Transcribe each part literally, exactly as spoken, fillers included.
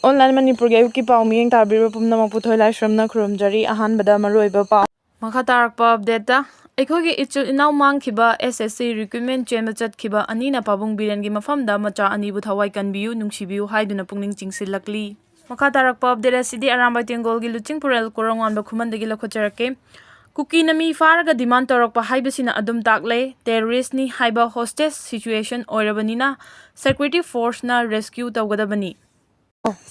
Online ꯃꯅꯤꯄꯨꯔꯒꯤ ꯑꯌꯨꯛꯀꯤ ꯄꯥꯎ ꯃꯤꯠꯌꯦꯡ ꯇꯥꯕꯤꯔꯤꯕ ꯄꯨꯝꯅꯃꯛꯄꯨ ꯊꯣꯏꯂꯥꯏꯁ꯭ꯔꯝꯅ ꯈꯨꯔꯨꯝꯖꯔꯤ꯫ ꯑꯍꯥꯟꯕꯗ ꯃꯔꯨꯑꯣꯏꯕ ꯄꯥꯎ꯫ ꯃꯈꯥ ꯇꯥꯔꯛꯄ ꯑꯞꯗꯦꯠꯇ, ꯑꯩꯈꯣꯏꯒꯤ ꯏꯆꯤꯜ ꯏꯅꯥꯎ ꯃꯥꯡꯈꯤꯕ S S C recruitment ꯆꯦꯟꯕ ꯆꯠꯈꯤꯕ ꯑꯅꯤꯅ ꯄꯥꯕꯨꯡ ꯕꯤꯔꯦꯟꯒꯤ ꯃꯐꯝꯗ ꯃꯆꯥ ꯑꯅꯤꯕꯨ ꯊꯋꯥꯏ ꯀꯟꯕꯤꯌꯨ, ꯅꯨꯡꯁꯤꯕꯤꯌꯨ ꯍꯥꯏꯗꯨꯅ ꯄꯨꯛꯅꯤꯡ ꯆꯤꯡꯁꯤꯜꯂꯛꯂꯤ꯫ ꯃꯈꯥ ꯇꯥꯔꯛꯄ ꯑꯞꯗꯦꯠ ꯑꯁꯤꯗꯤ ꯑꯔꯥꯝꯕꯥꯏ ꯇꯦꯡꯒꯣꯜꯒꯤ ꯂꯨꯆꯤꯡꯄꯨꯔꯦꯜ ꯀꯣꯔꯣꯡ ꯋꯥꯟꯕ ꯈꯨꯃꯟꯗꯒꯤ ꯂꯧꯈꯠꯆꯔꯛꯀꯦ꯫ ꯀꯨꯀꯤꯅ ꯃꯤ ꯐꯥꯔꯒ demand ꯇꯧꯔꯛꯄ ꯍꯥꯏꯕꯁꯤꯅ ꯑꯗꯨꯝ ꯇꯥꯛꯂꯦ, terroristꯅꯤ ꯍꯥꯏꯕ hostage situation ꯑꯣꯏꯔꯕꯅꯤꯅ security forceꯅ rescue ꯇꯧꯒꯗꯕꯅꯤ꯫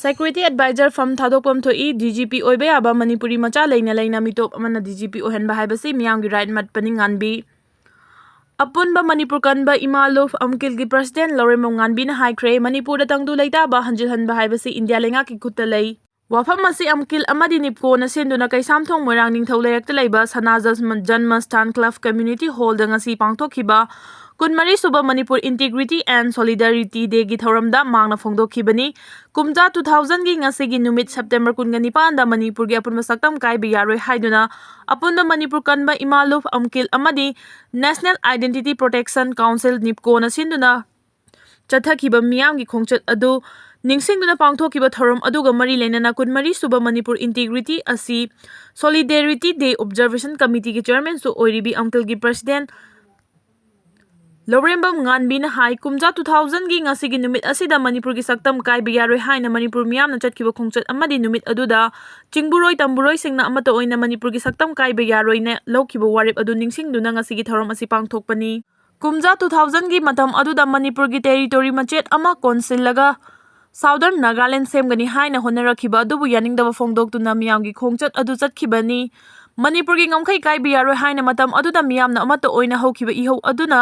Security advisor ꯐꯝ ꯊꯥꯗꯣꯛꯐꯝ ꯊꯣꯛꯏ꯫ D G P ꯑꯣꯏꯕ ꯌꯥꯕ ꯃꯅꯤꯄꯨꯔꯤ ꯃꯆꯥ ꯂꯩꯅ ꯂꯩꯅ ꯃꯤꯇꯣꯞ ꯑꯃꯅ D G P ꯑꯣꯏꯍꯟꯕ ꯍꯥꯏꯕꯁꯤ ꯃꯤꯌꯥꯝꯒꯤ right ꯃꯠꯄꯅꯤ ꯉꯥꯟꯕꯤ꯫ ꯑꯄꯨꯟꯕ ꯃꯅꯤꯄꯨꯔ ꯀꯟꯕ ꯏꯃꯥ ꯂꯨꯞ ꯑꯝꯀꯤꯜꯒꯤ president ꯂꯧꯔꯦꯝꯕꯝ ꯉꯥꯟꯕꯤꯅ ꯍꯥꯏꯈ꯭ꯔꯦ, ꯃꯅꯤꯄꯨꯔꯗ ꯇꯪꯗꯨ ꯂꯩꯇꯥꯕ ꯍꯟꯖꯤꯜꯍꯟꯕ ꯍꯥꯏꯕꯁꯤ ꯏꯟꯗꯤꯌꯥ ꯂꯩꯉꯥꯛꯀꯤ ꯈꯨꯠꯇ ꯂꯩ꯫ ꯋꯥꯐꯝ ꯑꯁꯤ ꯑꯝꯀꯤꯜ ꯑꯃꯗꯤ ꯅꯤꯞꯀꯣꯅ ꯁꯤꯟꯗꯨꯅ ꯀꯩꯁꯥꯝꯊꯣꯡ ꯃꯣꯏꯔꯥꯡ ꯅꯤꯡꯊꯧ ꯂꯩꯔꯛꯇ ꯂꯩꯕ ꯁꯅꯥ ꯖꯟꯃ-, ꯖꯟꯃꯁꯊꯥꯟ club community hallꯗ ꯉꯁꯤ ꯄꯥꯡꯊꯣꯛꯈꯤꯕ ꯀꯨꯟꯃꯔꯤ ꯁꯨꯕ ꯃꯅꯤꯄꯨꯔ Integrity and Solidarity Dayꯒꯤ ꯊꯧꯔꯝꯗ ꯃꯥꯡꯅ ꯐꯣꯡꯗꯣꯛꯈꯤꯕꯅꯤ꯫ ꯀꯨꯝꯖꯥ two thousandꯒꯤ ꯉꯁꯤꯒꯤ ꯅꯨꯃꯤꯠ September ꯀꯨꯟꯒ ꯅꯤꯄꯥꯟꯗ ꯃꯅꯤꯄꯨꯔꯒꯤ ꯑꯄꯨꯟꯕ ꯁꯛꯇꯝ ꯀꯥꯏꯕ ꯌꯥꯔꯣꯏ ꯍꯥꯏꯗꯨꯅ ꯑꯄꯨꯟꯕ ꯃꯅꯤꯄꯨꯔ ꯀꯟꯕ ꯏꯃꯥ ꯂꯨꯞ ꯑꯝꯀꯤꯜ ꯑꯃꯗꯤ National Identity Protection Council, ꯅꯤꯞꯀꯣꯅ ꯁꯤꯟꯗꯨꯅ ꯆꯠꯊꯈꯤꯕ ꯃꯤꯌꯥꯝꯒꯤ ꯈꯣꯡꯆꯠ ꯑꯗꯨ ꯅꯤꯡꯁꯤꯡꯗꯨꯅ ꯄꯥꯡꯊꯣꯛꯈꯤꯕ ꯊꯧꯔꯝ ꯑꯗꯨꯒ ꯃꯔꯤ ꯂꯩꯅꯅ ꯀꯨꯟꯃꯔꯤ ꯁꯨꯕ ꯃꯅꯤꯄꯨꯔ Integrity ꯑꯁꯤ Solidarity Day Observation Committeeꯒꯤ chairmanꯁꯨ ꯑꯣꯏꯔꯤꯕꯤ ꯑꯝꯀꯤꯜꯒꯤ president ꯂꯧꯔꯦꯝꯕꯝ ꯉꯥꯟꯕꯤꯅ ꯍꯥꯏ, ꯀꯨꯝꯖꯥ two thousandꯒꯤ ꯉꯁꯤꯒꯤ ꯅꯨꯃꯤꯠ ꯑꯁꯤꯗ ꯃꯅꯤꯄꯨꯔꯒꯤ ꯁꯛꯇꯝ ꯀꯥꯏꯕ ꯌꯥꯔꯣꯏ ꯍꯥꯏꯅ ꯃꯅꯤꯄꯨꯔ ꯃꯤꯌꯥꯝꯅ ꯆꯠꯈꯤꯕ ꯈꯣꯡꯆꯠ ꯑꯃꯗꯤ ꯅꯨꯃꯤꯠ ꯑꯗꯨꯗ ꯆꯤꯡꯕꯨꯔꯣꯏ ꯇꯝꯕꯨꯔꯣꯏꯁꯤꯡꯅ ꯑꯃꯠꯇ ꯑꯣꯏꯅ ꯃꯅꯤꯄꯨꯔꯒꯤ ꯁꯛꯇꯝ ꯀꯥꯏꯕ ꯌꯥꯔꯣꯏꯅ ꯂꯧꯈꯤꯕ ꯋꯥꯔꯦꯞ ꯑꯗꯨ ꯅꯤꯡꯁꯤꯡꯗꯨꯅ ꯉꯁꯤꯒꯤ ꯊꯧꯔꯝ ꯑꯁꯤ ꯄꯥꯡꯊꯣꯛꯄꯅꯤ꯫ ꯀꯨꯝꯖꯥ two thousandꯒꯤ ꯃꯇꯝ ꯑꯗꯨꯗ ꯃꯅꯤꯄꯨꯔꯒꯤ territory ꯃꯆꯦꯠ ꯑꯃ ꯀꯣꯟꯁꯤꯜꯂꯒ Southern Nagaland ꯁꯦꯝꯒꯅꯤ ꯍꯥꯏꯅ ꯍꯣꯠꯅꯔꯛꯈꯤꯕ ꯑꯗꯨꯕꯨ ꯌꯥꯅꯤꯡꯗꯕ ꯐꯣꯡꯗꯣꯛꯇꯨꯅ ꯃꯤꯌꯥꯝꯒꯤ ꯈꯣꯡꯆꯠ ꯑꯗꯨ ꯆꯠꯈꯤꯕꯅꯤ꯫ ꯃꯅꯤꯄꯨꯔꯒꯤ ꯉꯝꯈꯩ ꯀꯥꯏꯕ ꯌꯥꯔꯣꯏ ꯍꯥꯏꯅ ꯃꯇꯝ ꯑꯗꯨꯗ ꯃꯤꯌꯥꯝꯅ ꯑꯃꯠꯇ ꯑꯣꯏꯅ ꯍꯧꯈꯤꯕ ꯏꯍꯧ ꯑꯗꯨꯅ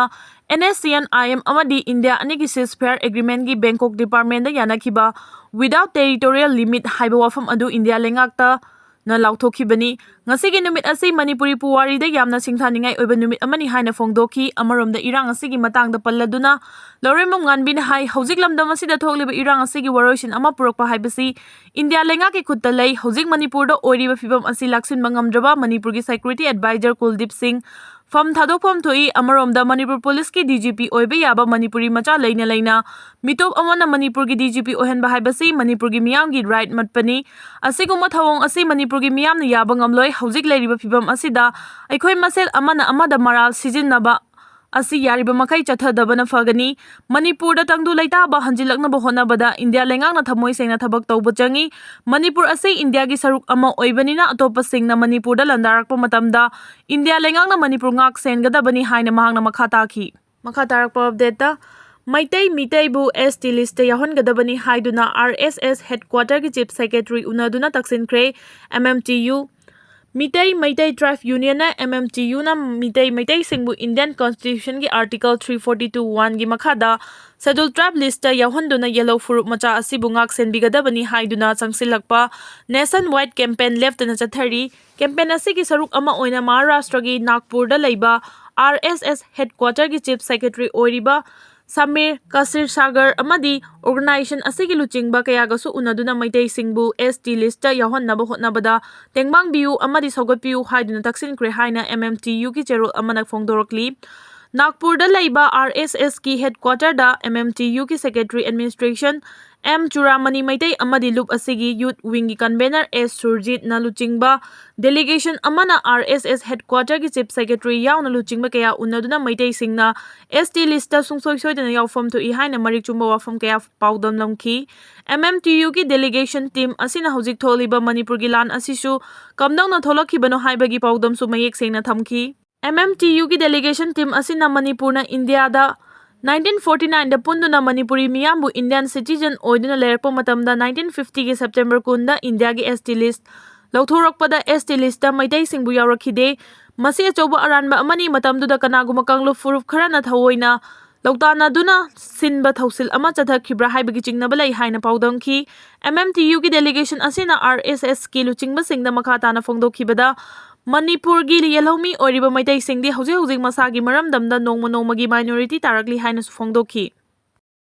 N S C N I M ꯑꯃꯗꯤ ꯏꯟꯗꯤꯌꯥ ꯑꯅꯤꯒꯤ ceasefire agreementꯒꯤ Bangkok departmentꯗ ꯌꯥꯅꯈꯤꯕ without territorial limit ꯍꯥꯏꯕ ꯋꯥꯐꯝ ꯑꯗꯨ ꯏꯟꯗꯤꯌꯥ ꯂꯩꯉꯥꯛꯇ ꯅ ꯂꯥꯎꯊꯣꯛꯈꯤꯕꯅꯤ꯫ ꯉꯁꯤꯒꯤ ꯅꯨꯃꯤꯠ ꯑꯁꯤ ꯃꯅꯤꯄꯨꯔꯤ ꯄꯨꯋꯥꯔꯤꯗ ꯌꯥꯝꯅ ꯁꯤꯡꯊꯥꯅꯤꯡꯉꯥꯏ ꯑꯣꯏꯕ ꯅꯨꯃꯤꯠ ꯑꯃꯅꯤ ꯍꯥꯏꯅ ꯐꯣꯡꯗꯣꯛꯈꯤ꯫ ꯑꯃꯔꯣꯝꯗ ꯏꯔꯥꯡ ꯑꯁꯤꯒꯤ ꯃꯇꯥꯡꯗ ꯄꯜꯂꯗꯨꯅ ꯂꯧꯔꯦꯝꯕꯝ ꯉꯥꯟꯕꯤꯅ ꯍꯥꯏ, ꯍꯧꯖꯤꯛ ꯂꯝꯗꯝ ꯑꯁꯤꯗ ꯊꯣꯛꯂꯤꯕ ꯏꯔꯥꯡ ꯑꯁꯤꯒꯤ ꯋꯥꯔꯣꯏꯁꯤꯟ ꯑꯃ ꯄꯨꯔꯛꯄ ꯍꯥꯏꯕꯁꯤ ꯏꯟꯗꯤꯌꯥ ꯂꯩꯉꯥꯛꯀꯤ ꯈꯨꯠꯇ ꯂꯩ꯫ ꯍꯧꯖꯤꯛ ꯃꯅꯤꯄꯨꯔꯗ ꯑꯣꯏꯔꯤꯕ ꯐꯤꯕꯝ ꯑꯁꯤ ꯂꯥꯛꯁꯤꯟꯕ ꯉꯝꯗ꯭ꯔꯕ ꯃꯅꯤꯄꯨꯔꯒꯤ security advisor ꯀꯨꯜꯗꯤꯞ ꯁꯤꯡ, ꯐꯝ ꯊꯥꯗꯣꯛꯐꯝ ꯊꯣꯛꯏ꯫ ꯑꯃꯔꯣꯝꯗ ꯃꯅꯤꯄꯨꯔ ꯄꯨꯂꯤꯁꯀꯤ D G P ꯑꯣꯏꯕ ꯌꯥꯕ ꯃꯅꯤꯄꯨꯔꯤ ꯃꯆꯥ ꯂꯩꯅ ꯂꯩꯅ ꯃꯤꯇꯣꯞ ꯑꯃꯅ ꯃꯅꯤꯄꯨꯔꯒꯤ D G P ꯑꯣꯏꯍꯟꯕ ꯍꯥꯏꯕꯁꯤ ꯃꯅꯤꯄꯨꯔꯒꯤ ꯃꯤꯌꯥꯝꯒꯤ right ꯃꯠꯄꯅꯤ꯫ ꯑꯁꯤꯒꯨꯝꯕ ꯊꯧꯑꯣꯡ ꯑꯁꯤ ꯃꯅꯤꯄꯨꯔꯒꯤ ꯃꯤꯌꯥꯝꯅ ꯌꯥꯕ ꯉꯝꯂꯣꯏ꯫ ꯍꯧꯖꯤꯛ ꯂꯩꯔꯤꯕ ꯐꯤꯕꯝ ꯑꯁꯤꯗ ꯑꯩꯈꯣꯏ ꯃꯁꯦꯜ ꯑꯃꯅ ꯑꯃꯗ ꯃꯔꯥꯜ ꯁꯤꯖꯤꯟꯅꯕ ꯑꯁꯤ ꯌꯥꯔꯤꯕ ꯃꯈꯩ ꯆꯠꯊꯗꯕꯅ ꯐꯒꯅꯤ꯫ ꯃꯅꯤꯄꯨꯔꯗ ꯇꯪꯗꯨ ꯂꯩꯇꯥꯕ ꯍꯟꯖꯤꯜꯂꯛꯅꯕ ꯍꯣꯠꯅꯕꯗ ꯏꯟꯗꯤꯌꯥ ꯂꯩꯉꯥꯛꯅ ꯊꯃꯣꯏ ꯁꯦꯡꯅ ꯊꯕꯛ ꯇꯧꯕ ꯆꯪꯏ꯫ ꯃꯅꯤꯄꯨꯔ ꯑꯁꯤ ꯏꯟꯗꯤꯌꯥꯒꯤ ꯁꯔꯨꯛ ꯑꯃ ꯑꯣꯏꯕꯅꯤꯅ ꯑꯇꯣꯞꯄꯁꯤꯡꯅ ꯃꯅꯤꯄꯨꯔꯗ ꯂꯥꯟꯗꯥꯔꯛꯄ ꯃꯇꯝꯗ ꯏꯟꯗꯤꯌꯥ ꯂꯩꯉꯥꯛꯅ ꯃꯅꯤꯄꯨꯔ ꯉꯥꯛ ꯁꯦꯟꯒꯗꯕꯅꯤ ꯍꯥꯏꯅ ꯃꯍꯥꯛꯅ ꯃꯈꯥ ꯇꯥꯈꯤ꯫ ꯃꯈꯥ ꯇꯥꯔꯛꯄ updateꯇ, ꯃꯩꯇꯩ ꯃꯤꯇꯩꯕꯨ S T listꯇ ꯌꯥꯎꯍꯟꯒꯗꯕꯅꯤ ꯍꯥꯏꯗꯨꯅ R S S headquarterꯒꯤ chief secretary ꯎꯅꯗꯨꯅ ꯇꯛꯁꯤꯟꯈ꯭ꯔꯦ꯫ M M T U, Meitei Meitei tribe unionꯅ M M T Uꯅ Meitei ꯃꯩꯇꯩꯁꯤꯡꯕꯨ Indian Constitutionꯒꯤ Article three forty two one ꯒꯤ ꯃꯈꯥꯗ Scheduled Tribe listꯇ ꯌꯥꯎꯍꯟꯗꯨꯅ ꯌꯦꯜꯍꯧ ꯐꯨꯔꯨꯞ ꯃꯆꯥ ꯑꯁꯤꯕꯨ ꯉꯥꯛ ꯁꯦꯟꯕꯤꯒꯗꯕꯅꯤ ꯍꯥꯏꯗꯨꯅ ꯆꯪꯁꯤꯜꯂꯛꯄ nationwide campaign ꯂꯦꯞꯇꯅ ꯆꯠꯊꯔꯤ꯫ Campaign ꯑꯁꯤꯒꯤ ꯁꯔꯨꯛ ꯑꯃ ꯑꯣꯏꯅ ꯃꯍꯥꯔꯥꯁꯇ꯭ꯔꯒꯤ ꯅꯥꯒꯄꯨꯔꯗ ꯂꯩꯕ R S S headquarterꯒꯤ chief secretary ꯑꯣꯏꯔꯤꯕ ꯁꯃꯤꯔ ꯀꯁꯤꯔꯁꯥꯒꯔ ꯑꯃꯗꯤ organization ꯑꯁꯤꯒꯤ ꯂꯨꯆꯤꯡꯕ ꯀꯌꯥꯒꯁꯨ ꯎꯅꯗꯨꯅ ꯃꯩꯇꯩꯁꯤꯡꯕꯨ S T listꯇ ꯌꯥꯎꯍꯟꯅꯕ ꯍꯣꯠꯅꯕꯗ ꯇꯦꯡꯕꯥꯡꯕꯤꯌꯨ ꯑꯃꯗꯤ ꯁꯧꯒꯠꯄꯤꯌꯨ ꯍꯥꯏꯗꯨꯅ ꯇꯛꯁꯤꯟꯈ꯭ꯔꯦ ꯍꯥꯏꯅ M M T Uꯒꯤ ꯆꯦꯔꯣꯜ ꯑꯃꯅ ꯐꯣꯡꯗꯣꯔꯛꯂꯤ꯫ ꯅꯥꯒꯄꯨꯔꯗ ꯂꯩꯕ R S Sꯀꯤ headquarterꯗ M M T Uꯒꯤ secretary administration M ꯆꯨꯔꯥꯃꯅꯤ Meitei ꯑꯃꯗꯤ ꯂꯨꯞ ꯑꯁꯤꯒꯤ youth wingꯒꯤ convener S ꯁꯨꯔꯖꯤꯠꯅ ꯂꯨꯆꯤꯡꯕ delegation ꯑꯃꯅ R S S headquarterꯒꯤ chief secretary ꯌꯥꯎꯅ ꯂꯨꯆꯤꯡꯕ ꯀꯌꯥ ꯎꯅꯗꯨꯅ ꯃꯩꯇꯩꯁꯤꯡꯅ S T listꯇ ꯁꯨꯡꯁꯣꯏ ꯁꯣꯏꯗꯅ ꯌꯥꯎꯐꯝ ꯊꯣꯛꯏ ꯍꯥꯏꯅ ꯃꯔꯤꯛ ꯆꯨꯝꯕ ꯋꯥꯐꯝ ꯀꯌꯥ ꯄꯥꯎꯗꯝꯂꯝꯈꯤ꯫ M M T Uꯒꯤ delegation team ꯑꯁꯤꯅ ꯍꯧꯖꯤꯛ ꯊꯣꯛꯂꯤꯕ ꯃꯅꯤꯄꯨꯔꯒꯤ ꯂꯥꯟ ꯑꯁꯤꯁꯨ ꯀꯝꯗꯧꯅ ꯊꯣꯛꯂꯛꯈꯤꯕꯅꯣ ꯍꯥꯏꯕꯒꯤ ꯄꯥꯎꯗꯝꯁꯨ ꯃꯌꯦꯛ ꯁꯦꯡꯅ ꯊꯝꯈꯤ꯫ M M T Uꯒꯤ delegation team ꯑꯁꯤꯅ ꯃꯅꯤꯄꯨꯔꯅ ꯏꯟꯗꯤꯌꯥꯗ nineteen forty nineꯗ ꯄꯨꯟꯗꯨꯅ ꯃꯅꯤꯄꯨꯔꯤ ꯃꯤꯌꯥꯝꯕꯨ Indian citizen ꯑꯣꯏꯗꯨꯅ ꯂꯩꯔꯛꯄ ꯃꯇꯝꯗ nineteen fiftyꯒꯤ September ꯀꯨꯟꯗ ꯏꯟꯗꯤꯌꯥꯒꯤ S T list ꯂꯧꯊꯣꯔꯛꯄꯗ S T listꯇ ꯃꯩꯇꯩꯁꯤꯡꯕꯨ ꯌꯥꯎꯔꯛꯈꯤꯗꯦ꯫ ꯃꯁꯤ ꯑꯆꯧꯕ ꯑꯔꯥꯟꯕ ꯑꯃꯅꯤ꯫ ꯃꯇꯝꯗꯨꯗ ꯀꯅꯥꯒꯨꯝꯕ ꯀꯥꯡꯂꯨꯞ ꯐꯨꯔꯨꯞ ꯈꯔꯅ ꯊꯑꯣꯏꯅ ꯂꯧꯇꯥꯟꯅꯗꯨꯅ ꯁꯤꯟꯕ ꯊꯧꯁꯤꯜ ꯑꯃ ꯆꯠꯊꯈꯤꯕ꯭ꯔꯥ ꯍꯥꯏꯕꯒꯤ ꯆꯤꯡꯅꯕ ꯂꯩ ꯍꯥꯏꯅ ꯄꯥꯎꯗꯝꯈꯤ꯫ M M T Uꯒꯤ delegation ꯑꯁꯤꯅ R S Sꯀꯤ ꯂꯨꯆꯤꯡꯕꯁꯤꯡꯗ ꯃꯈꯥ ꯇꯥꯅ ꯐꯣꯡꯗꯣꯛꯈꯤꯕꯗ, ꯃꯅꯤꯄꯨꯔꯒꯤ ꯌꯦꯜꯍꯧꯃꯤ ꯑꯣꯏꯔꯤꯕ ꯃꯩꯇꯩꯁꯤꯡꯗꯤ ꯍꯧꯖꯤꯛ ꯍꯧꯖꯤꯛ ꯃꯁꯥꯒꯤ ꯃꯔꯝꯗꯝꯗ ꯅꯣꯡꯃ ꯅꯣꯡꯃꯒꯤ minority ꯇꯥꯔꯛꯂꯤ ꯍꯥꯏꯅꯁꯨ ꯐꯣꯡꯗꯣꯛꯈꯤ꯫